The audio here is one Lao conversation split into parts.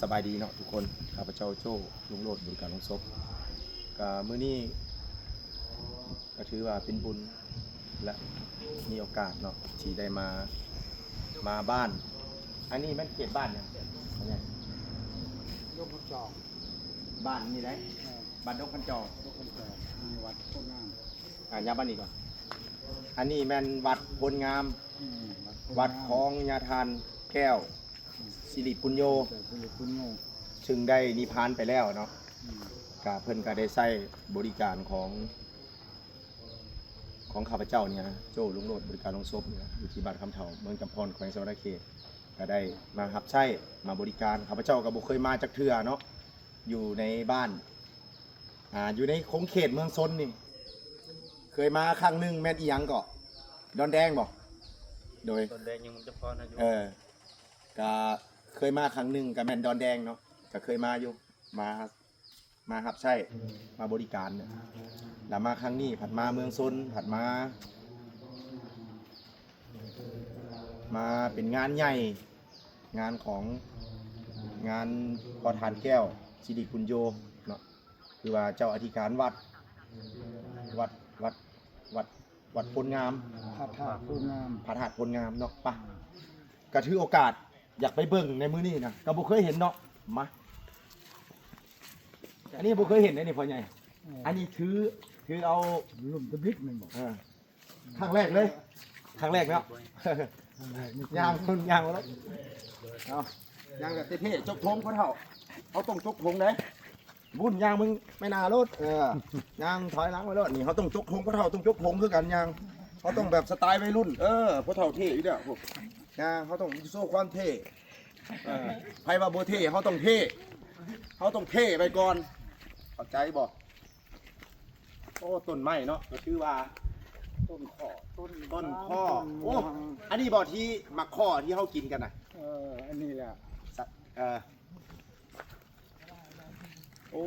ສະບາຍດີເນາະທຸກຄົນ, ຂ້າພະເຈົ້າໂຈ້ ລຸງໂລດ ບໍລິການໂລງສົບ. ກະມື້ນີ້ກະຖືວ່າເປັນບຸນ ແລະ ມີໂອກາດເນາະ ທີ່ໄດ້ມາ ມາບ້ານ. ອັນນີ້ແມ່ນເຂດບ້ານຫຍັງ? ດົງຄັນຈອງ. ບ້ານນີ້ໃດ? ເອີ ບ້ານດົງຄັນຈອງ. ດົງຄັນຈອງ ມີວັດໂພນງາມ. ອ່າ ຍ່າງບ້ານນີ້ກ່ອນ. ອັນນີ້ແມ່ນວັດໂພນງາມ. ອືມ ວັດໂພນງາມ ວັດຂອງຍາທ່ານແກ້ວ ອືມ ສິລິປຸນໂຍ ສິລິປຸນໂຍ ຊຶ່ງໄດ້ນິບພານໄປແລ້ວເນາະ. ອືມ ກະເພິ່ນກະໄດ້ໃຊ້ບໍລິການຂອງ ຂອງຂ້າພະເຈົ້ານີ້ນະ ໂຈ້ ລຸງໂລດ ບໍລິການໂລງສົບນີ້ນະ ຢູ່ທີ່ບ້ານຄຳເຖົ້າ ເມືອງຈຳພອນ ແຂວງສະຫວັນນະເຂດ ກະໄດ້ມາຮັບໃຊ້ ມາບໍລິການ. ຂ້າພະເຈົ້າກະບໍ່ເຄີຍມາຈັກເທື່ອເນາະ ຢູ່ໃນບ້ານ ອ່າ ຢູ່ໃນຂົງເຂດເມືອງຊົນນີ້ ເຄີຍມາຄັ້ງໜຶ່ງ ແມ່ນອີ່ຫຍັງເກາະ ດອນແດງບໍ? ໂດຍ ດອນແດງ ຍັງຈຳພອນນະຢູ່. ເອີ ກະເຄີຍມາຄັ້ງໜຶ່ງ ກະແມ່ນດອນແດງເນາະ ກະເຄີຍມາຢູ່ ມາ ມາຮັບໃຊ້ ມາບໍລິການເນາະ. ລະມາຄັ້ງນີ້ພັດມາເມືອງຊົນ ພັດມາ ມາເປັນງານໃຫຍ່ ງານຂອງ ງານພໍ່ທ່ານແກ້ວ ສິລິປຸນໂຍເນາະ ຄືວ່າເຈົ້າອະທິການວັດ ວັດ ວັດ ວັດ ວັດໂພນງາມ ພະທາດໂພນງາມ ພະທາດໂພນງາມເນາະ. ປະ ກະຖືໂອກາດ ຢາກໄປເບິ່ງໃນມື້ນີ້ນະ ກະບໍ່ເຄີຍເຫັນເນາະ. ມາ ອັນນີ້ບໍ່ເຄີຍເຫັນເດ້ນີ້ພໍ່ໃຫຍ່. ເອີ ອັນນີ້ຖື ຖືເອົາລຸ້ນທຳອິດແມ່ນບໍ່? ເອີ ຄັ້ງແລກເລີຍ ຄັ້ງແລກເນາະ. ຍ່າງ ຍ່າງມາເນາະ ເອົາ ຍ່າງແບບເທ່ໆ ຈົກຖົງພໍ່ເຖົ້າ ເຮົາຕ້ອງຈົກຖົງເດ້. ບຸນ ຍ່າງເບິ່ງແມ່ນາໂລດ. ເອີ ຍ່າງຖອຍຫຼັງໄປໂລດ. ນີ້ເຮົາຕ້ອງຈົກຖົງ ພໍ່ເຖົ້າຕ້ອງຈົກຖົງຄືກັນ ຍ່າງ ເຮົາຕ້ອງແບບສະໄຕໄວລຸ້ນ. ເອີ ພໍ່ເຖົ້າເທ່ຢູ່ແລ້ວ ພວກ ຍ່າງ ເຮົາຕ້ອງໂຊຄວາມເທ່. ເອີ ໃຜວ່າບໍ່ເທ່ ເຮົາຕ້ອງເທ່ ເຮົາຕ້ອງເທ່ໄປກ່ອນ ເຂົ້າໃຈບໍ່? ໂອ້ ຕົ້ນໄມ້ເນາະ ກະຖືວ່າ ຕົ້ນຄໍ້ ຕົ້ນ ຕົ້ນຄໍ້ ຕົ້ນມ່ວງ. ໂອ້ ອັນນີ້ບໍ່ ທີ່ໝາກຄໍ້ທີ່ເຮົາກິນກັນນະ? ເອີ ອັນນີ້ແຫຼະ ເອີ ໂອ້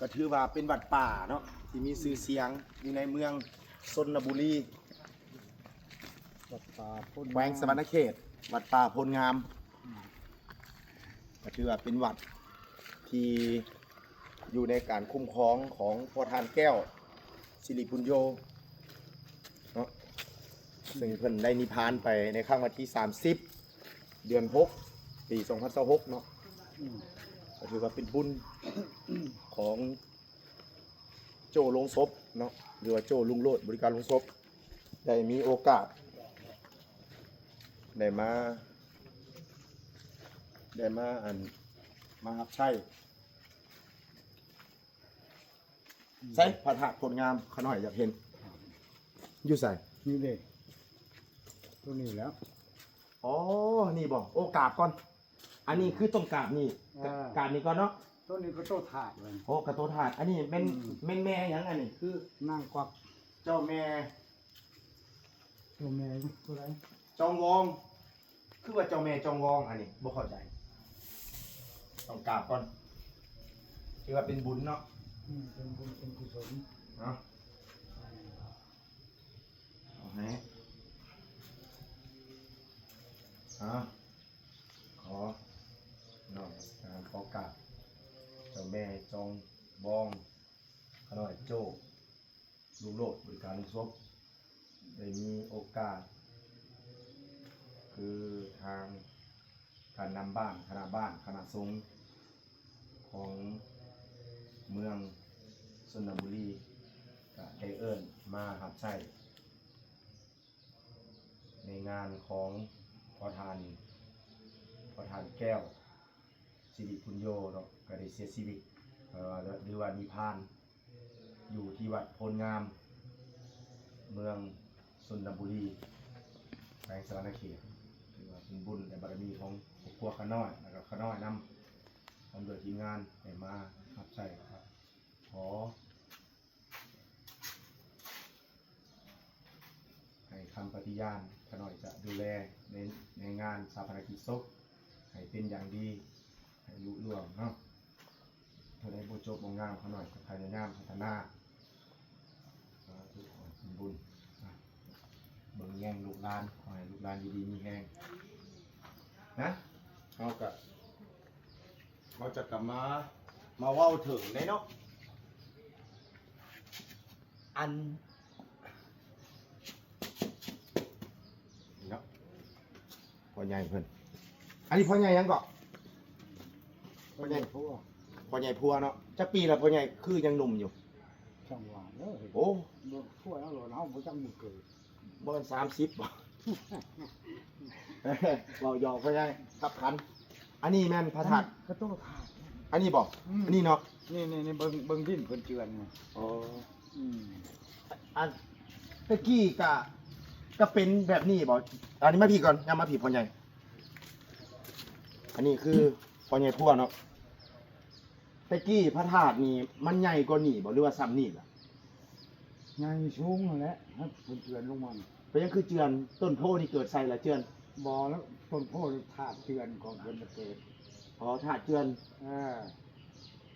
ກະຖືວ່າເປັນວັດປ່າເນາະ ທີ່ມີຊື່ສຽງຢູ່ໃນເມືອງຊົນນະບູລີ ວັດປ່າໂພນງາມ ແຂວງສະຫວັນນະເຂດ ວັດປ່າໂພນງາມ. ອືມ ກະຖືວ່າເປັນວັດທີ່ຢູ່ໃນການຄຸ້ມຄອງຂອງພໍ່ທ່ານແກ້ວ ສິລິປຸນໂຍເນາະ ເຊິ່ງເພິ່ນໄດ້ນິບພານໄປໃນຄັ້ງວັນທີສາມສິບ ເດືອນຫົກ ປີສອງພັນຊາວຫົກເນາະ. ອືມ ກະຖືວ່າເປັນບຸນຂອງໂຈ້ໂລງສົບເນາະ ຫຼືວ່າໂຈ້ລຸງໂລດ ບໍລິການໂລງສົບ ໄດ້ມີໂອກາດ ໄດ້ມາ ໄດ້ມາ ອັນ ມາຮັບໃຊ້. ໃສ ພະທາດໂພນງາມ ຂ້ານ້ອຍຢາກເຫັນ ຢູ່ໃສ? ນີ້ເດ້ ໂຕນີ້ແຫຼະ. ອໍ ນີ້ບໍ? ໂອ້ ກາບກ່ອນ. ອັນນີ້ຄືຕ້ອງກາບນີ້ ເອີ ກາບນີ້ກ່ອນເນາະ. ໂຕນີ້ກະໂຕທາດເລີຍ. ໂອ້ ກະໂຕທາດ. ອັນນີ້ແມ່ນ ອືມ ແມ່ນແມ່ຫຍັງ? ອັນນີ້ຄືນາງກວັກ ເຈົ້າແມ່ ເຈົ້າແມ່ຜູ້ໃດ? ຈອງວອງ. ຄືວ່າເຈົ້າແມ່ຈອງວອງ ອັນນີ້ບໍ່ເຂົ້າໃຈ ຕ້ອງກາບກ່ອນ. ຖືວ່າເປັນບຸນເນາະ. ອືມ ເປັນບຸນເປັນກຸສົນເນາະ. ເອົາໃຫ້ ເອົາ ຂໍນ້ອມນະມັດສະການ ຂໍກາບເຈົ້າແມ່ຈອງວອງ ຂ້ານ້ອຍໂຈ້ ລຸງໂລດ ບໍລິການໂລງສົບ ໄດ້ມີໂອກາດ ຄືທາງການນຳບ້ານ ຄະນະບ້ານ ຄະນະສົງຂອງເມືອງຊົນນະບູລີ ກະໄດ້ເອີ້ນມາຮັບໃຊ້ ໃນງານຂອງພໍ່ທ່ານ ພໍ່ທ່ານແກ້ວ ສິລິປຸນໂຍເນາະ ກະໄດ້ເສຍຊີວິດ ເອີ ຫຼືວ່ານິພານ ຢູ່ທີ່ວັດໂພນງາມ ເມືອງຊົນນະບູລີ ແຂວງສະຫວັນນະເຂດ. ຖືວ່າເປັນບຸນແລະບາລະມີຂອງຄອບຄົວຂ້ານ້ອຍ ແລະກະຂ້ານ້ອຍນຳ ພ້ອມດ້ວຍທີມງານ ໄດ້ມາຮັບໃຊ້ ຂໍ ໃຫ້ຄຳປະຕິຍານ ຂ້ານ້ອຍຈະດູແລໃນ ໃນງານຊາປະນະກິດສົບ ໃຫ້ເປັນຢ່າງດີ ໃຫ້ລຸລ່ວງເນາະ. ເທົ່າໃດບໍ່ຈົບບໍ່ງາມ ຂ້ານ້ອຍຈະພະຍາຍາມພັດທະນາ. ສາທຸ ຂໍເປັນບຸນ ເບິ່ງແຍງລູກຫຼານ ຂໍໃຫ້ ນານຢູ່ດີມີແຮງນະ ເຮົາກະ ເຮົາຈະກັບມາ ມາເວົ້າເຖິງໄດ້ເນາະ ອັນ ເນາະ ພໍ່ໃຫຍ່ເພິ່ນ ອັນນີ້ພໍ່ໃຫຍ່ຫຍັງເກາະ? ພໍ່ໃຫຍ່ ພໍ່ໃຫຍ່ພົວ ພໍ່ໃຫຍ່ພົວເນາະ ຈັກປີລະພໍ່ໃຫຍ່ ຄືຍັງໜຸ່ມຢູ່? ຈັ່ງວ່າເດີ ໂອ້ ເບິ່ງຜົວແລ້ວເຮົາບໍ່ຈັກມື້ເກີດ ບໍ່ແມ່ນສາມສິບບໍ? ເວົ້າຫຍອກພໍ່ໃຫຍ່ ຄັບຂັນ ອັນນີ້ແມ່ນພະທາດ ກະໂຕທາດ ອັນນີ້ບໍ? ອືມ ອັນນີ້ເນາະ ນີ້ໆໆ ເບິ່ງ ເບິ່ງດິນເພິ່ນເຈື່ອນນີ້ ອໍ ອືມ ອັນແຕ່ກີ້ກະ ກະເປັນແບບນີ້ບໍ? ອັນນີ້ມາພີ້ກ່ອນ ຍ່າງມາພີ້ພໍ່ໃຫຍ່ ອັນນີ້ຄືພໍ່ໃຫຍ່ພົວເນາະ ແຕ່ກີ້ພະທາດນີ້ມັນໃຫຍ່ກວ່ານີ້ບໍ ຫຼືວ່າຊ່ຳນີ້ລະ? ໃຫຍ່ສູງຫັ້ນແຫຼະ ເພິ່ນເຈື່ອນລົງມາ ເປັນຫຍັງຄືເຈື່ອນ? ຕົ້ນໂພນີ້ເກີດໃສ່ລະເຈື່ອນ? ບໍ່ລະ ຕົ້ນໂພທາດເຈື່ອນຂອງເພິ່ນນະເກີດ ອໍ ທາດເຈື່ອນ ເອີ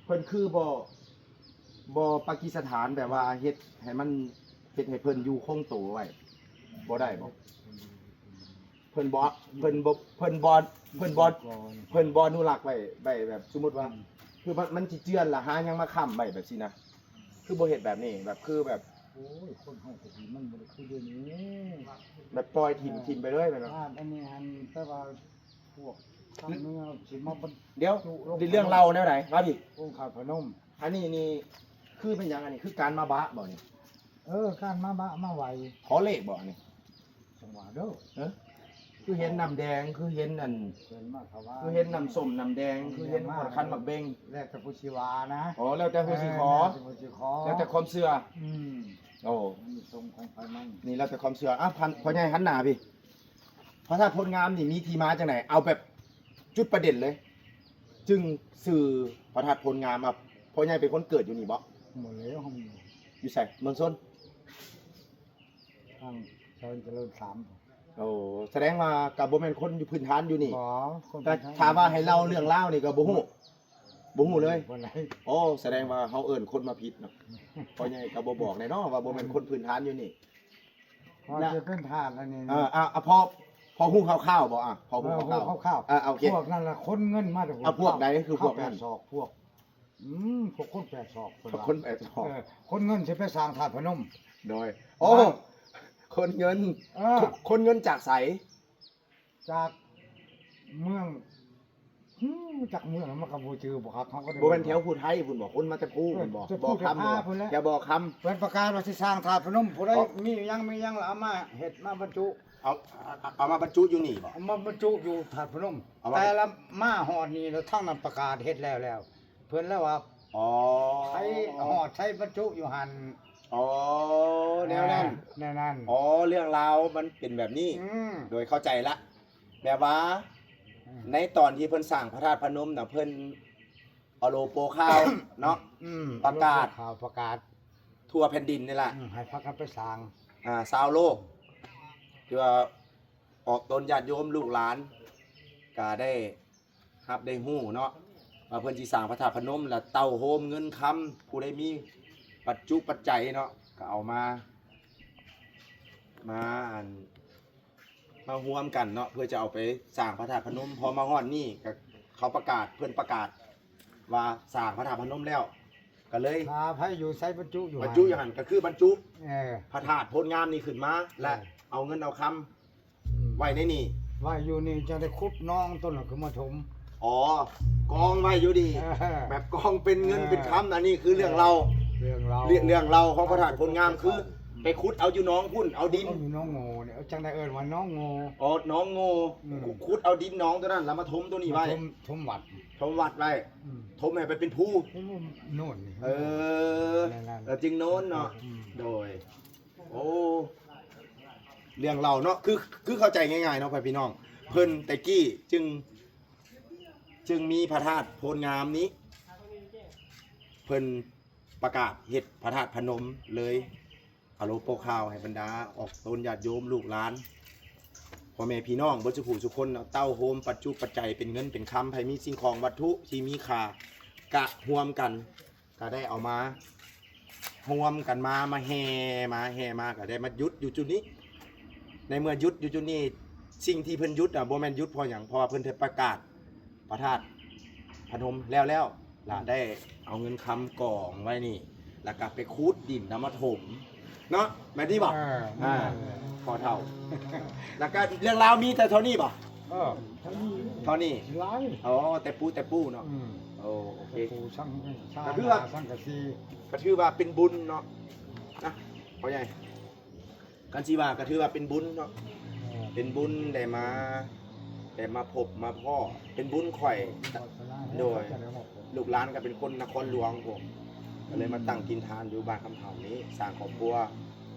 ເພິ່ນຄືບໍ່ ບໍ່ປາກິສະຖານ ແບບວ່າເຮັດໃຫ້ມັນ ເຮັດໃຫ້ເພິ່ນຢູ່ຄົງໂຕໄວ້ ບໍ່ໄດ້ບໍ? ເພິ່ນບໍ່ ເພິ່ນບໍ່ ເພິ່ນບໍ່ ເພິ່ນບໍ່ ເພິ່ນບໍ່ອະນຸລັກໄວ້ ໄວ້ແບບ ສົມມຸດວ່າ ອືມ ຄືມັນ ມັນຊິເຈື່ອນລະຫາຫຍັງມາຄ້ຳໄວ້ແບບຊີ້ນະ ຄືບໍ່ເຮັດແບບນີ້ ແບບ ຄືແບບ ໂອ້ຍ ຄົນເຮົາກະດີ ມັນບໍ່ໄດ້ຄືດຽວນີ້ ແບບປ່ອຍຖິ້ມ ເອີ ຖິ້ມໄປເລີຍແມ່ນບໍ່? ອັນນີ້ຫັ້ນ ແຕ່ວ່າພວກທາງເໜືອຊິມາບັນ ດຽວ ເລື່ອງລາວແນວໃດ? ມາພີ້ ອົງທາດພະນົມ ອັນນີ້ນີ້ ຄືແມ່ນຫຍັງ? ອັນນີ້ຄືການມາບະບໍນີ້? ເອີ ການມາບະມາໄຫວ້ ຂໍເລກບໍອັນນີ້? ຈັງຫວະເດີ ເອີ ຄືເຫັນນ້ຳແດງ ຄືເຫັນອັນ ເພິ່ນມາຖວາຍ ຄືເຫັນນ້ຳສົ້ມນ້ຳແດງ ຄືເຫັນຂອດຂັນໝາກເບັງ ແລ້ວແຕ່ຜູ້ຊິວ່ານະ ອໍ ແລ້ວແຕ່ຜູ້ຊິຂໍ ເອີ ແລ້ວແຕ່ຜູ້ຊິຂໍ ແລ້ວແຕ່ຄວາມເຊື່ອ ອືມ ໂອ້ ອັນນີ້ຊົງຂອງໃຜມັນ ນີ້ແລ້ວແຕ່ຄວາມເຊື່ອ ອ່ະ ພໍ່ໃຫຍ່ຫັນໜ້າພີ້ ພະທາດໂພນງາມນີ້ມີທີ່ມາຈັ່ງໃດ? ເອົາແບບຈຸດປະເດັນເລີຍ ຈຶ່ງຊື່ພະທາດໂພນງາມ ອ່ະ ພໍ່ໃຫຍ່ເປັນຄົນເກີດຢູ່ນີ້ບໍ? ບໍ່ແລ້ວ ຢູ່ໃສ? ເມືອງຊົນ ທາງຊອຍຈະເລີນສາມ ໂອ້ ສະແດງວ່າກະບໍ່ແມ່ນຄົນຢູ່ພື້ນຖານຢູ່ນີ້ ບໍ່ ຄົນ ກະ ພື້ນຖານ ຖ້າວ່າໃຫ້ເລົ່າເລື່ອງລາວນີ້ກະບໍ່ຮູ້ ບໍ່ຮູ້ເລີຍ ບໍ່ໄດ້ ໂອ້ ສະແດງວ່າເຮົາເອີ້ນຄົນມາຜິດເນາະ ພໍ່ໃຫຍ່ກະບໍ່ບອກແນ່ເນາະວ່າບໍ່ແມ່ນຄົນພື້ນຖານຢູ່ນີ້ ພໍຈະເປັນທາດອັນນີ້ ເອີ ອ່າ ພໍ ພໍຮູ້ຄ່າວໆບໍ່? ອ່າ ພໍຮູ້ຄ່າວໆ ເອີ ຮູ້ຄ່າວໆ ເອີ ໂອເຄ ພວກນັ້ນລະຂົນເງິນມາແຕ່ພຸ້ນ ອ່າ ພວກໃດ? ຄືພວກນັ້ນ ພວກແປດສອກ ພວກ ອືມ ພວກຄົນແປດສອກ ພວກຄົນແປດສອກ ເອີ ຂົນເງິນຊິໄປສ້າງທາດພະນົມ ໂດຍ ໂອ້ ຂົນເງິນ ເອີ ຂົນເງິນຈາກໃສ? ຈາກເມືອງ ຫື ຈັກເມືອງມັນກະບໍ່ຈື່ບໍ່ຄັກ ເຮົາກະບໍ່ແມ່ນແຖວພູໄທພຸ້ນບໍ? ຄົນມາແຕ່ພູພຸ້ນບໍ? ບໍ່ຄຳ ແຖວບໍ່ຄຳ ເພິ່ນປະກາດວ່າຊິສ້າງທາດພະນົມ ຜູ້ໃດມີຫຍັງມີຫຍັງລະເອົາມາເຮັດມາບັນຈຸ ເອົາ ເອົາມາບັນຈຸຢູ່ນີ້ບໍ? ເອົາມາບັນຈຸຢູ່ທາດພະນົມ ແຕ່ລະມາຮອດນີ້ລະທາງນັ້ນປະກາດເຮັດແລ້ວແລ້ວ ເພິ່ນລະວ່າ ອໍ ໃຜຮອດໃສບັນຈຸຢູ່ຫັ້ນ ອໍ ແນວນັ້ນ ແນວນັ້ນ ອໍ ເລື່ອງລາວມັນເປັນແບບນີ້ ອືມ ໂດຍເຂົ້າໃຈລະ ແບບວ່າ ອືມ ໃນຕອນທີ່ເພິ່ນສ້າງພະທາດພະນົມນະ ເພິ່ນເອົາໂລໂປຂ່າວເນາະ ອືມ ປະກາດ ເອົາໂລໂປຂ່າວປະກາດທົ່ວແຜ່ນດິນນີ້ລະ ອືມ ໃຫ້ພາກັນໄປສ້າງ ອ່າ ຊາວໂລກ ທີ່ວ່າອອກຕົນຍາດໂຍມລູກຫຼານກະໄດ້ ຮັບໄດ້ຮູ້ເນາະ ວ່າເພິ່ນຊິສ້າງພະທາດພະນົມ ລະເຕົ້າໂຮມເງິນຄຳ ຜູ້ໃດມີປັດຈຸປັດໄຈເນາະ ກະເອົາມາ ມາ ອັນ ມາຮ່ວມກັນເນາະ ເພື່ອຈະເອົາໄປສ້າງພະທາດພະນົມ ພໍມາຮອດນີ້ກະເຂົາປະກາດ ເພິ່ນປະກາດວ່າສ້າງພະທາດພະນົມແລ້ວ ກະເລີຍ ຖ້າໃຜຢູ່ໃສບັນຈຸຢູ່ ບັນຈຸຢູ່ຫັ້ນ ກະຄືບັນຈຸ ເອີ ພະທາດໂພນງາມນີ້ຂຶ້ນມາ ແລະ ເອີ ເອົາເງິນເອົາຄຳ ອືມ ໄວ້ໃນນີ້ ໄວ້ຢູ່ນີ້ ຈັ່ງໄດ້ຂຸດໜອງໂຕນັ້ນຂຶ້ນມາຖົມ ອໍ ກອງໄວ້ຢູ່ນີ້ ເອີ ແບບກອງເປັນເງິນ ເອີ ເປັນຄຳ ອັນນີ້ຄືເລື່ອງເລົ່າ ເອີ ເລື່ອງເລົ່າ ເລື່ອງເລົ່າຂອງພະທາດໂພນງາມ ຄືໄປຂຸດເອົາຢູ່ໜອງພຸ້ນ ເອົາດິນ ເອົາຢູ່ໜອງໂງນີ້ ຈັ່ງໄດ້ເອີ້ນວ່າໜອງໂງ ອໍ ໜອງໂງ ອືມ ຂຸດເອົາດິນໜອງໂຕນັ້ນ ແລ້ວມາຖົມໂຕນີ້ໄວ້ ມາຖົມ ຖົມວັດ ຖົມວັດໄວ້ ອືມ ຖົມໃຫ້ໄປເປັນພູ ໂນ່ນນີ້ ເອີ ແລ້ວຈຶ່ງໂນ້ນເນາະ ອືມ ໂດຍ ໂອ້ ເລື່ອງເລົ່າເນາະ ຄື ຄືເຂົ້າໃຈງ່າຍໆເນາະ ພໍ່ແມ່ພີ່ນ້ອງ ເພິ່ນແຕ່ກີ້ຈຶ່ງ ຈຶ່ງມີພະທາດໂພນງາມນີ້ ເພິ່ນປະກາດເຮັດພະທາດພະນົມເລີຍ ອາໂລໂປຂ່າວໃຫ້ບັນດາອອກຕົນຍາດໂຍມລູກຫຼານ ພໍ່ແມ່ພີ່ນ້ອງເບິດສູ່ຜູ້ສູ່ຄົນເນາະ ເຕົ້າໂຮມປັດຈຸປັດໄຈເປັນເງິນເປັນຄຳ ໃຜມີສິ່ງຂອງວັດຖຸທີ່ມີຄ່າ ກະຮ່ວມກັນ ກະໄດ້ເອົາມາ ຮ່ວມກັນມາ ມາແຫ່ມາ ແຫ່ມາ ກະໄດ້ມາຢຸດຢູ່ຈຸດນີ້ ໃນເມື່ອຢຸດຢູ່ຈຸດນີ້ ສິ່ງທີ່ເພິ່ນຢຸດນະ ບໍ່ແມ່ນຢຸດເພາະຫຍັງ ເພາະວ່າເພິ່ນໄດ້ປະກາດພະທາດພະນົມແລ້ວໆ ລະໄດ້ເອົາເງິນຄຳກອງໄວ້ນີ້ ລະກະໄປຂູດດິນນຳມາຖົມເນາະ ແມ່ນນີ້ບໍ່? ເອີ ອ່າ ພໍ່ເຖົ້າ ລະກະເລື່ອງລາວມີແຕ່ເທົ່ານີ້ບໍ່? ເອີ ເທົ່ານີ້ ເທົ່ານີ້ ຫຼາຍ ອໍ ແຕ່ປູ່ແຕ່ປູ່ເນາະ ອືມ ໂອ ໂອເຄ ແຕ່ປູ່ສັງ ກະຄືວ່າ ສັງກະສີ ກະຖືວ່າເປັນບຸນເນາະ ນະ ພໍ່ໃຫຍ່ ຄັນຊິວ່າກະຖືວ່າເປັນບຸນເນາະ ເອີ ເປັນບຸນໄດ້ມາ ໄດ້ມາພົບມາພໍ້ ເປັນບຸນຂ້ອຍ ໂດຍ ລູກຫຼານກະເປັນຄົນນະຄອນຫຼວງພຸ້ນ ກະເລີຍມາຕັ້ງຖິ່ນຖານຢູ່ບ້ານຄຳເທົ້ານີ້ ສ້າງຄອບຄົວ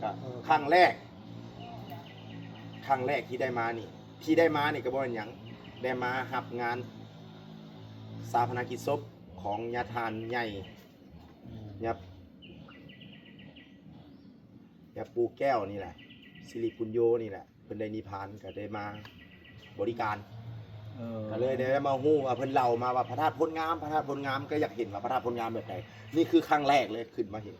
ກະ ເອີ ຄັ້ງແລກ ຄັ້ງແລກທີ່ໄດ້ມານີ້ ທີ່ໄດ້ມານີ້ກະບໍ່ແມ່ນຫຍັງ ໄດ້ມາຮັບງານຊາປະນະກິດສົບຂອງຍາທ່ານໃຫຍ່ ອືມ ຍາ ຍາປູ່ແກ້ວນີ້ແຫຼະ ສິລິປຸນໂຍນີ້ແຫຼະ ເພິ່ນໄດ້ນິບພານ ກະໄດ້ມາບໍລິການ ເອີ ກະເລີຍໄດ້ມາຮູ້ວ່າເພິ່ນເລົ່າມາວ່າພະທາດໂພນງາມ ພະທາດໂພນງາມ ກະຢາກເຫັນວ່າພະທາດໂພນງາມແບບໃດ ນີ້ຄືຄັ້ງແລກເລີຍຂຶ້ນມາເຫັນ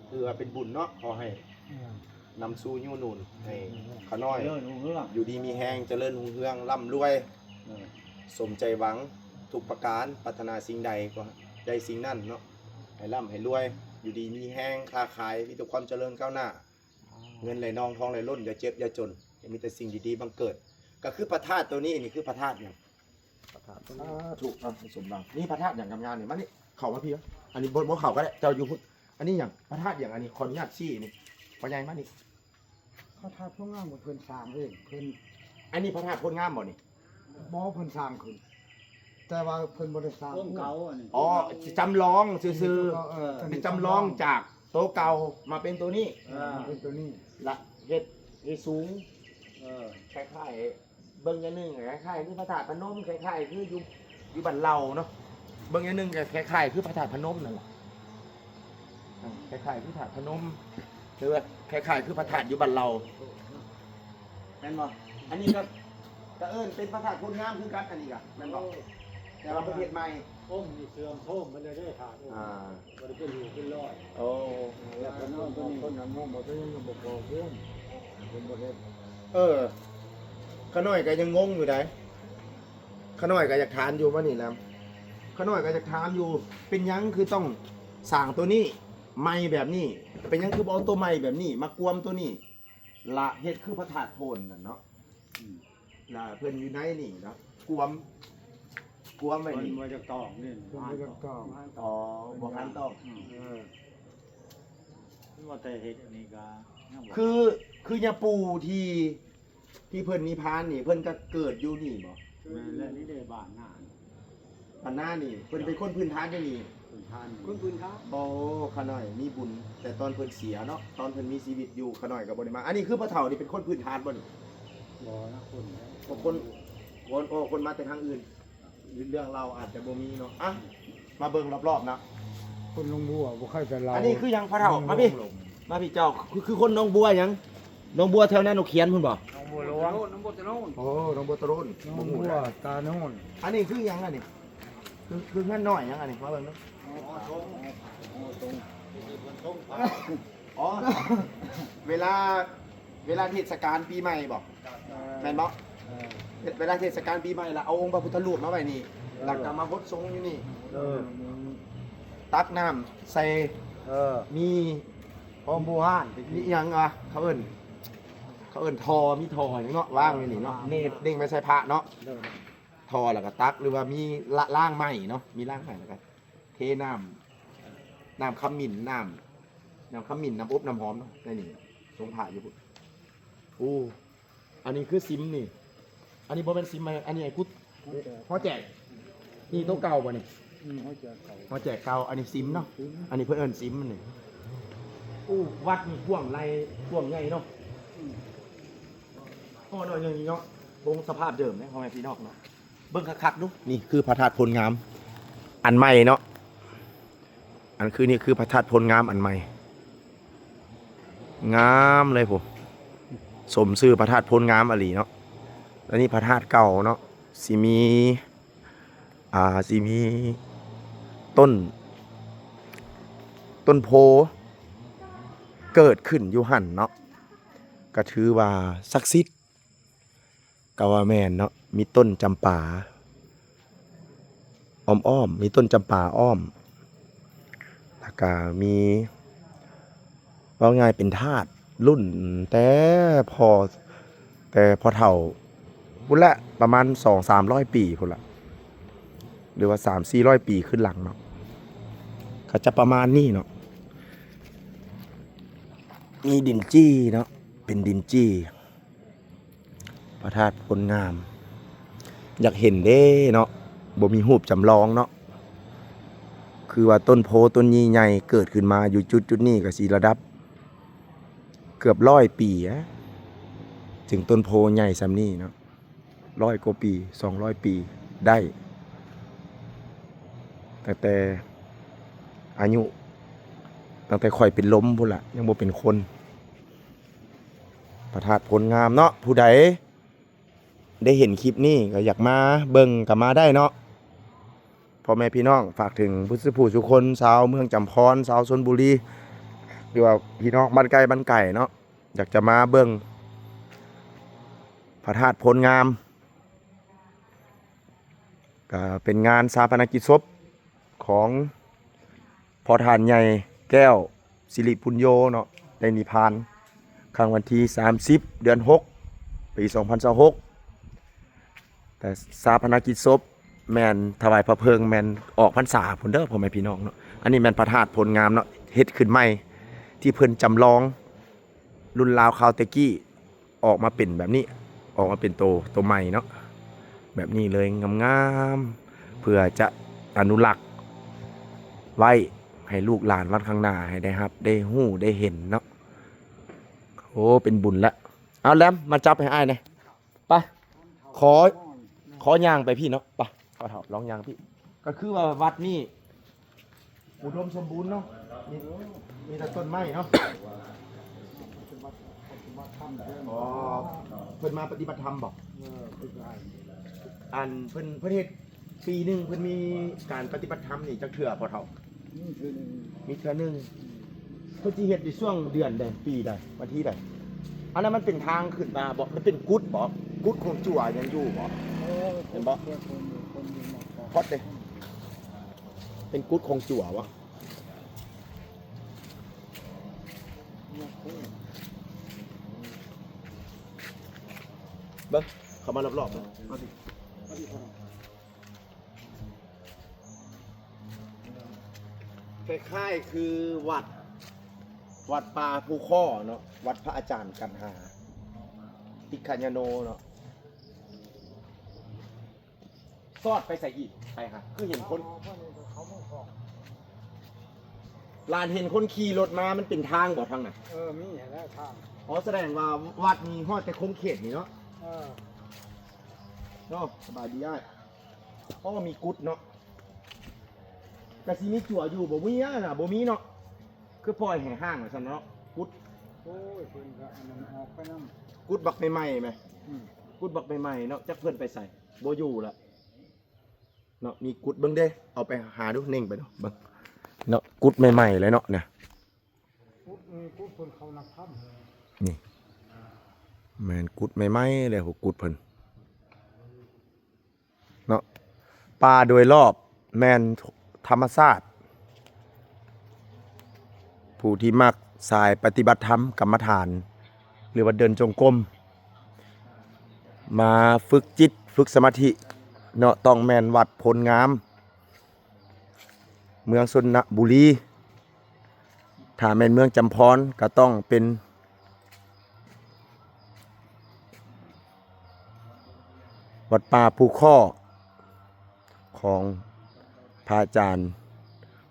ຖືວ່າເປັນບຸນເນາະ ຂໍໃຫ້ ອືມ ນຳສູ່ຍູ້ໜູນໃຫ້ ອືມ ຂະນ້ອຍ ຈະເລີນຮຸ່ງເຮືອງ ຢູ່ດີມີແຮງ ຈະເລີນຮຸ່ງເຮືອງ ລ່ຳລວຍ ເອີ ສົມໃຈຫວັງທຸກປະການ ປາດຖະໜາສິ່ງໃດກະໄດ້ສິ່ງນັ້ນເນາະ ໃຫ້ລ່ຳໃຫ້ລວຍ ຢູ່ດີມີແຮງ ຄ້າຂາຍມີແຕ່ຄວາມຈະເລີນກ້າວໜ້າ ເງິນໄຫຼນອງທອງໄຫຼລົ້ນ ຢ່າເຈັບຢ່າຈົນ ໃຫ້ມີແຕ່ສິ່ງດີໆບັງເກີດ ກະຄືພະທາດໂຕນີ້ ນີ້ຄືພະທາດຫຍັງ? ພະທາດ ສາທຸ ເອົາ ສົມຫວັງ ນີ້ພະທາດຫຍັງງາມໆນີ້ ມານີ້ ເຂົ້າມາພີ້ ອັນນີ້ບໍ່ ບໍ່ເຂົ້າກະໄດ້ ເຈົ້າຢູ່ພຸ້ນ ອັນນີ້ຫຍັງ? ພະທາດຫຍັງອັນນີ້? ຂໍອະນຸຍາດຊີ້ນີ້ ພໍ່ໃຫຍ່ມານີ້ ພະທາດໂພນງາມ ເພິ່ນສ້າງເອງ ເພິ່ນ ອັນນີ້ພະທາດໂພນງາມບໍ່ນີ້? ບໍ່ ເພິ່ນສ້າງຂຶ້ນ ແຕ່ວ່າເພິ່ນບໍ່ໄດ້ສ້າງ ອົງເກົ່າອັນນີ້ ອໍ ຈຳລອງຊື່ໆ ເອີ ເປັນຈຳລອງຈາກໂຕເກົ່າມາເປັນໂຕນີ້ ເອີ ເປັນໂຕນີ້ ລະເຮັດໃຫ້ສູງ ເອີ ຄ້າຍໆ ເບິ່ງຢ່າງໜຶ່ງ ຄ້າຍໆຄືພະທາດພະນົມ ຄ້າຍໆຄືຢູ່ ຢູ່ບ້ານເຫຼົ່າເນາະ ເບິ່ງຢ່າງໜຶ່ງກະຄ້າຍໆຄືພະທາດພະນົມນັ້ນແຫຼະ ອ່າ ຄ້າຍໆຄືທາດພະນົມ ຫຼືວ່າຄ້າຍໆຄືພະທາດຢູ່ບ້ານເຫຼົ່າ ແມ່ນບໍ່? ອັນນີ້ກະ ກະເອີ້ນເປັນພະທາດໂພນງາມຄືກັນ ອັນນີ້ກະ ແມ່ນບໍ່? ໂອ້ ແຕ່ວ່າເພິ່ນເຮັດໃໝ່ ອົງນີ້ເສື່ອມໂຊມໄປແລ້ວເດ້ ທາດອົງ ອ່າ ບໍ່ໄດ້ເປັນຮູບເປັນລອຍ ໂອ້ ແລ້ວເພິ່ນເອົາໂຕນີ້ ເພິ່ນຍັງງງບໍ່ ເພິ່ນຍັງບໍ່ກໍ່ເພິ່ນ ເພິ່ນບໍ່ເຮັດ ເອີ ຂະນ້ອຍກະຍັງງົງຢູ່ໃດ ຂະນ້ອຍກະຢາກຖາມຢູ່ ມານີ້ນຳ ຂະນ້ອຍກະຢາກຖາມຢູ່ ເປັນຫຍັງຄືຕ້ອງສ້າງໂຕນີ້ໃໝ່ແບບນີ້ ເປັນຫຍັງຄືບໍ່ເອົາໂຕໃໝ່ແບບນີ້ມາກວມໂຕນີ້ ລະເຮັດຄືພະທາດໂພນນັ້ນເນາະ ອືມ ລະເພິ່ນຢູ່ໃນນີ້ເນາະ ກວມ ກວມໄວ້ນີ້ ເພິ່ນບໍ່ຢາກຕອກນີ້ ເພິ່ນບໍ່ຢາກຕອກ ອໍ ບໍ່ທັນຕອກ ອືມ ເອີ ວ່າແຕ່ເຮັດອັນນີ້ກະຍັງບໍ່ ຄື ຄືຍາປູ່ທີ່ ທີ່ເພິ່ນນິບພານນີ້ ເພິ່ນກະເກີດຢູ່ນີ້ບໍ່? ແມ່ນແຫຼະ ນີ້ເດ້ບ້ານນາ ບ້ານນານີ້ ເພິ່ນເປັນຄົນພື້ນຖານຢູ່ນີ້ ພື້ນຖານນີ້ ຄົນພື້ນຖານ ໂອ້ ຂະນ້ອຍມີບຸນ ແຕ່ຕອນເພິ່ນເສຍເນາະ ຕອນເພິ່ນມີຊີວິດຢູ່ ຂະນ້ອຍກະບໍ່ໄດ້ມາ ອັນນີ້ຄືພໍ່ເຖົ້ານີ້ເປັນຄົນພື້ນຖານບໍ່ນີ້? ບໍ່ນະ ຄົນ ຄົນ ຄົນ ໂອ້ ຄົນມາແຕ່ທາງອື່ນ ເລື່ອງລາວອາດຈະບໍ່ມີເນາະ ອ່ະ ມາເບິ່ງລອບໆນະ ຄົນໜອງບົວ ບໍ່ຄ່ອຍໄປລາວ ອັນນີ້ຄືຫຍັງພໍ່ເຖົ້າ? ມາພີ້ ມາພີ້ເຈົ້າ ຄື ຄືຄົນໜອງບົວຫຍັງ? ໜອງບົວແຖວນານົກຂຽນພຸ້ນບໍ່? ໜອງບົວຫຼວງ ໜອງບົວຕະໂນ ໂອ້ ໜອງບົວຕະໂນນ ໜອງບົວຕາໂນນ ອັນນີ້ຄືຫຍັງອັນນີ້? ຄື ຄືເຮືອນນ້ອຍຫຍັງອັນນີ້? ມາເບິ່ງເດີ ອໍ ອໍ ເວລາ ເວລາເທດສະການປີໃໝ່ບໍ່? ເອີ ແມ່ນບໍ່? ເອີ ເວລາເທດສະການປີໃໝ່ລະເອົາອົງພະພຸດທະຮູບມາໄວ້ນີ້ ເອີ ລະກະມາຫົດສົງຢູ່ນີ້ ເອີ ຕັກນ້ຳໃສ່ ເອີ ມີ ຂອງບູຮານ ມີຫຍັງວະ ເຂົາເອີ້ນ ເຂົາເອີ້ນທໍ່ ມີທໍ່ຫຍັງເນາະ ວາງຢູ່ນີ້ເນາະ ເນັບເນັ່ງໄວ້ໃສ່ພະເນາະ ເອີ ທໍ່ລະກະຕັກ ຫຼືວ່າມີລະ ລາງໄມ້ເນາະ ມີລາງໄມ້ລະກະເທນ້ຳ ນ້ຳຂະມິ້ນ ນ້ຳ ນ້ຳຂະມິ້ນ ນ້ຳອົບ ນ້ຳຫອມເນາະ ໃນນີ້ ສົງພະຢູ່ພຸ້ນ ໂອ້ ອັນນີ້ຄືສິມນີ້ ອັນນີ້ບໍ່ແມ່ນສິມ ອັນນີ້ໃຫ້ກຸດ ຫໍແຈກ ນີ້ໂຕເກົ່າບໍ່ນີ້? ອືມ ຫໍແຈກເກົ່າ ຫໍແຈກເກົ່າ ອັນນີ້ສິມເນາະ ສິມ ອັນນີ້ເພິ່ນເອີ້ນສິມນີ້ ໂອ້ ວັດນີ້ກວ້າງໄຫຼ ກວ້າງໃຫຍ່ເນາະ ອືມ ພໍໜ້ອຍໜຶ່ງເນາະ ຄົງສະພາບເດີມເດ້ ພໍ່ແມ່ພີ່ນ້ອງເນາະ ເບິ່ງຄັກໆດູ ນີ້ຄືພະທາດໂພນງາມ ອັນໃໝ່ເນາະ ອັນຄື ນີ້ຄືພະທາດໂພນງາມອັນໃໝ່ ງາມເລີຍພຸ້ນ ສົມຊື່ພະທາດໂພນງາມອີ່ຫຼີເນາະ ແລະນີ້ພະທາດເກົ່າເນາະ ຊິມີ ອ່າ ຊິມີຕົ້ນ ຕົ້ນໂພເກີດຂຶ້ນຢູ່ຫັ້ນເນາະ ກະຖືວ່າສັກສິດ ກໍວ່າແມ່ນເນາະ ມີຕົ້ນຈຳປາອ້ອມໆ ມີຕົ້ນຈຳປາອ້ອມ ແລ້ວກະມີ ເວົ້າງ່າຍເປັນທາດລຸ້ນແຕ່ພໍ່ ແຕ່ພໍ່ເຖົ້າພຸ້ນແຫຼະ ປະມານສອງສາມຮ້ອຍປີພຸ້ນລະ ຫຼືວ່າສາມສີ່ຮ້ອຍປີຂຶ້ນຫຼັງເນາະ ກໍຈະປະມານນີ້ເນາະ ມີດິນຈີ່ເນາະ ເປັນດິນຈີ່ ພະທາດໂພນງາມ ຢາກເຫັນເດ້ເນາະ ບໍ່ມີຮູບຈຳລອງເນາະ ຄືວ່າຕົ້ນໂພຕົ້ນນີ້ໃຫຍ່ເກີດຂຶ້ນມາຢູ່ຈຸດໆນີ້ກໍຊິລະດັບເກືອບຮ້ອຍປີ ເຖິງຕົ້ນໂພໃຫຍ່ສ່ຳນີ້ເນາະ ຮ້ອຍກວ່າປີ ສອງຮ້ອຍປີໄດ້ ຕັ້ງແຕ່ອາຍຸ ຕັ້ງແຕ່ຂ້ອຍເປັນລົມພຸ້ນລະ ຍັງບໍ່ເປັນຄົນ ພະທາດໂພນງາມເນາະ ຜູ້ໃດໄດ້ເຫັນຄລິບນີ້ກໍຢາກມາເບິ່ງກໍມາໄດ້ເນາະ ພໍ່ແມ່ພີ່ນ້ອງ ຝາກເຖິງຜູ້ສູ່ຜູ້ສູ່ຄົນ ຊາວເມືອງຈຳພອນ ຊາວຊົນບຸລີ ຫຼືວ່າພີ່ນ້ອງບ້ານໃກ້ບ້ານໄກເນາະ ຢາກຈະມາເບິ່ງພະທາດໂພນງາມ ກໍເປັນງານຊາປະນະກິດສົບຂອງພໍ່ທ່ານໃຫຍ່ແກ້ວ ສິລິປຸນໂຍເນາະ ໄດ້ນິພານ ຄັ້ງວັນທີສາມສິບ ເດືອນຫົກ ປີສອງພັນຊາວຫົກ ແຕ່ຊາປະນະກິດສົບແມ່ນຖວາຍພະເພີງ ແມ່ນອອກພັນສາພຸ້ນເດີ ພໍ່ແມ່ພີ່ນ້ອງເນາະ ອັນນີ້ແມ່ນພະທາດໂພນງາມເນາະ ເຮັດຂຶ້ນໃໝ່ ທີ່ເພິ່ນຈຳລອງ ລຸ້ນລາວຄາວແຕ່ກີ້ ອອກມາເປັນແບບນີ້ ອອກມາເປັນໂຕ ໂຕໃໝ່ເນາະ ແບບນີ້ເລີຍ ງາມໆ ເພື່ອຈະອະນຸລັກໄວ້ໃຫ້ລູກຫຼານວັນຂ້າງໜ້າ ໃຫ້ໄດ້ຮັບໄດ້ຮູ້ໄດ້ເຫັນເນາະ ໂອ້ ເປັນບຸນລະ ເອົາແຫຼມ ມາຈັບໃຫ້ອ້າຍແດ່ ໄປ ຂໍ ຂໍຍ່າງໄປພີ້ເນາະ ໄປ ພໍ່ເຖົ້າ ລອງຍ່າງພີ້ ກໍຄືວ່າວັດນີ້ ອຸດົມສົມບູນເນາະ ມີ ມີແຕ່ຕົ້ນໄມ້ເນາະ ອໍ ເພິ່ນມາປະຕິບັດທຳບໍ? ເອີ ຄືກັນ ອັນເພິ່ນ ເພິ່ນເຮັດ ປີໜຶ່ງເພິ່ນມີການປະຕິບັດທຳນີ້ຈັກເທື່ອພໍ່ເຖົ້າ? ມີເທື່ອໜຶ່ງ ມີເທື່ອໜຶ່ງ ເພິ່ນຊິເຮັດຢູ່ຊ່ວງເດືອນໃດ ປີໃດ ວັນທີໃດ? ອັນນັ້ນມັນເປັນທາງຂຶ້ນມາບໍ? ມັນເປັນກຸດບໍ? ກຸດຂອງຈົວຍັງຢູ່ບໍ? ເອີ ເຫັນບໍ? ເປັນກຸດຂອງຈົວບໍ? ເບິ່ງ ເຂົ້າມາລອບໆເບິ່ງ ເອົາຊິ ຄ້າຍໆຄືວັດ ວັດປ່າພູຄໍ້ເນາະ ວັດພະອາຈານກັນຫາ ຕິກຂະຍາໂນເນາະ ສອດໄປໃສອີກ? ໄປຫາ ຄືເຫັນຄົນ ຫຼານເຫັນຄົນຂີ່ລົດມາ ມັນເປັນທາງບໍທາງນັ້ນ? ເອີ ມີຫັ້ນແຫຼະທາງ ອໍ ສະແດງວ່າວັດນີ້ຮອດແຕ່ຂົງເຂດນີ້ເນາະ? ເອີ ເນາະ ສະບາຍດີອ້າຍ ອໍ ມີກຸດເນາະ ກະຊິມີຈົວຢູ່ບໍ່? ບໍ່ມີນະ ບໍ່ມີເນາະ ຄືປ່ອຍໃຫ້ຮ້າງວ່າຊັ້ນເນາະ ກຸດ ໂອ້ຍ ເພິ່ນກະອັນນັ້ນອອກໄປນຳ ກຸດບັກໃໝ່ໆແມ ອືມ ກຸດບັກໃໝ່ໆເນາະ ຈັກເພິ່ນໄປໃສ ບໍ່ຢູ່ລະ ເນາະ ມີກຸດເບິ່ງເດ້ ເອົາໄປຫາດູ ເນັ່ງໄປດູ ເບິ່ງເນາະ ກຸດໃໝ່ໆເລີຍເນາະ ນະ ກຸດນີ້ກຸດເພິ່ນເຂົ້ານັກທຳ ນີ້ ແມ່ນກຸດໃໝ່ໆເລີຍ ກຸດເພິ່ນເນາະ ປ່າໂດຍລອບແມ່ນທຳມະຊາດ ຜູ້ທີ່ມັກສາຍປະຕິບັດທຳກຳມະຖານ ຫຼືວ່າເດີນຈົງກົມ ມາຝຶກຈິດຝຶກສະມາທິເນາະ ຕ້ອງແມ່ນວັດໂພນງາມ ເມືອງຊົນນະບູລີ ຖ້າແມ່ນເມືອງຈຳພອນກໍຕ້ອງເປັນ ວັດປ່າພູຄໍ້ ຂອງພະອາຈານ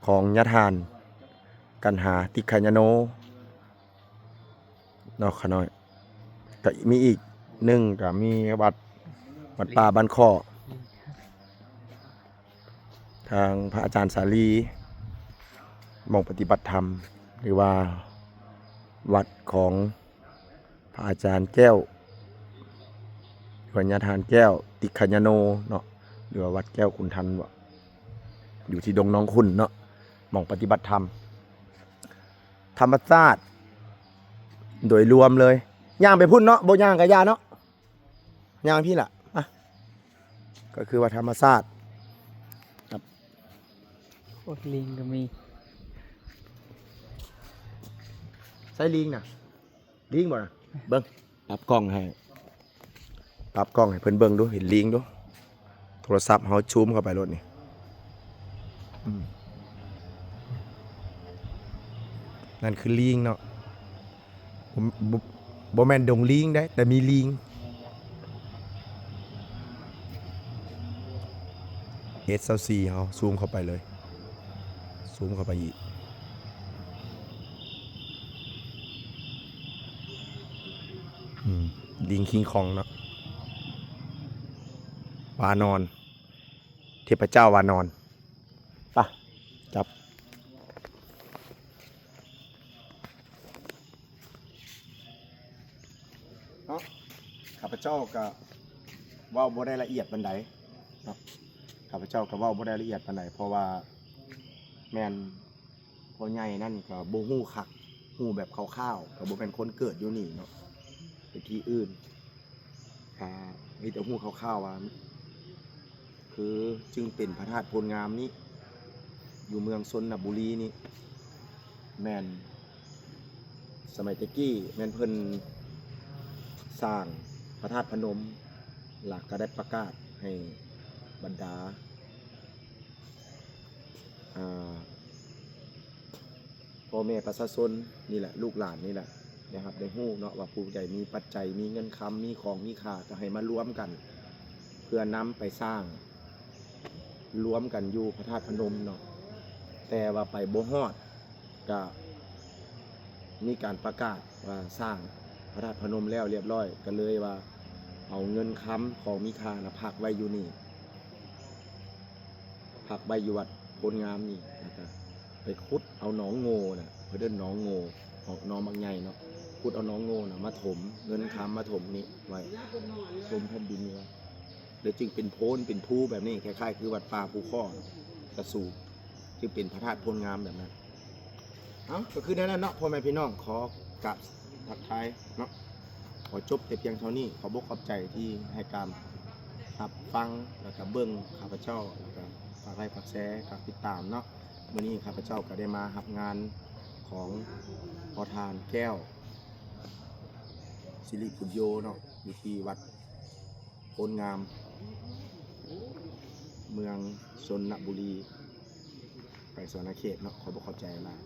ຂອງຍາທ່ານກັນຫາ ຕິກຂະຍາໂນ ເນາະ ຂະນ້ອຍ ກະມີອີກໜຶ່ງ ກະມີວັດ ວັດປ່າບ້ານຄໍ້ ທາງພະອາຈານສາລີ ໝ່ອງປະຕິບັດທຳ ຫຼືວ່າວັດຂອງ ພະອາຈານແກ້ວ ຫຼືວ່າຍາທ່ານແກ້ວ ຕິກຂະຍາໂນເນາະ ຫຼືວ່າວັດແກ້ວຂຸນທັນບໍ ຢູ່ທີ່ດົງໜອງຂຸ່ນເນາະ ໝ່ອງປະຕິບັດທຳ ທຳມະຊາດໂດຍລວມເລີຍ ຍ່າງໄປພຸ້ນເນາະ ບໍ່ຍ່າງກະຢ່າເນາະ. ຍ່າງພີ້ລະ ມາ ກໍຄືວ່າທຳມະຊາດ ໂອ້ຍ ລີງກໍມີ ໃສລີງນະ? ລີງບໍ່ນະ? ເບິ່ງ ປັບກ້ອງໃຫ້ ປັບກ້ອງໃຫ້ເພິ່ນເບິ່ງດູ ເຫັນລີງດູ ໂທລະສັບເຮົາຊູມເຂົ້າໄປໂລດນີ້ ອືມ ນັ້ນຄືລີງເນາະ ບໍ່ ບໍ່ ບໍ່ແມ່ນດົງລີງເດ້ ແຕ່ມີລີງ ເອັສຊາວສີ່ເຮົາຊູມເຂົ້າໄປເລີຍ ຊູມເຂົ້າໄປອີກ ອືມ ລີງຄິງຄອງເນາະ ວານອນ ເທບພະເຈົ້າວານອນ ປະ ຈັບ ເນາະ ຂ້າພະເຈົ້າກະເວົ້າບໍ່ໄດ້ລະອຽດປານໃດເນາະ ຂ້າພະເຈົ້າກະເວົ້າບໍ່ໄດ້ລະອຽດປານໃດ ເພາະວ່າແມ່ນພໍ່ໃຫຍ່ນັ້ນກະບໍ່ຮູ້ຄັກ ຮູ້ແບບຄ່າວໆ ກະບໍ່ແມ່ນຄົນເກີດຢູ່ນີ້ເນາະ ໄປທີ່ອື່ນ ກະມີແຕ່ຮູ້ຄ່າວໆວ່າ ຄືຈຶ່ງເປັນພະທາດໂພນງາມນີ້ ຢູ່ເມືອງຊົນນະບູລີນີ້ ແມ່ນສະໄໝແຕ່ກີ້ແມ່ນເພິ່ນສ້າງພະທາດພະນົມ ລະກະໄດ້ປະກາດໃຫ້ບັນດາ ອ່າ ພໍ່ແມ່ປະຊາຊົນນີ້ແຫຼະ ລູກຫຼານນີ້ແຫຼະ ໄດ້ຮັບໄດ້ຮູ້ເນາະ ວ່າຜູ້ໃດມີປັດໄຈ ມີເງິນຄຳ ມີຂອງມີຄ່າ ກໍໃຫ້ມາລວມກັນ ເພື່ອນຳໄປສ້າງ ລວມກັນຢູ່ພະທາດພະນົມເນາະ ແຕ່ວ່າໄປບໍ່ຮອດ ກະມີການປະກາດວ່າສ້າງພະທາດພະນົມແລ້ວລຽບຮ້ອຍ ກໍເລີຍວ່າເອົາເງິນຄຳຂອງມີຄ່ານະພັກໄວ້ຢູ່ນີ້ ພັກໄວ້ຢູ່ວັດໂພນງາມນີ້ ແລ້ວກະໄປຂຸດເອົາໜອງໂງ່ນະ ເພິ່ນເອີ້ນໜອງໂງ່ ໜອງບັກໃຫຍ່ເນາະ ຂຸດເອົາໜອງໂງ່ນະມາຖົມ ເງິນຄຳມາຖົມນີ້ໄວ້ ຖົມແຜ່ນດິນນີ້ໄວ້ ແລ້ວຈຶ່ງເປັນໂພນເປັນພູແບບນີ້ ຄ້າຍໆຄືວັດປ່າພູຄໍ້ ກະສູງ ຈຶ່ງເປັນພະທາດໂພນງາມແບບນັ້ນ. ເອົ້າ ກໍຄືແນວນັ້ນເນາະ ພໍ່ແມ່ພີ່ນ້ອງ ຂໍກາບທັກທາຍເນາະ ຂໍຈົບແຕ່ພຽງເທົ່ານີ້ ຂອບອົກຂອບໃຈທີ່ໃຫ້ການຮັບຟັງ ແລ້ວກະເບິ່ງຂ້າພະເຈົ້າ ແລ້ວກະຝາກໄລ້ ຝາກແຊ ຝາກຕິດຕາມເນາະ. ມື້ນີ້ຂ້າພະເຈົ້າກໍໄດ້ມາຮັບງານຂອງພໍ່ທ່ານແກ້ວ ສິລິປຸນໂຍເນາະ ຢູ່ທີ່ວັດໂພນງາມ ເມືອງຊົນນະບູລີ ແຂວງສະຫວັນນະເຂດເນາະ. ຂໍບອກຂອບໃຈຫຼາຍ.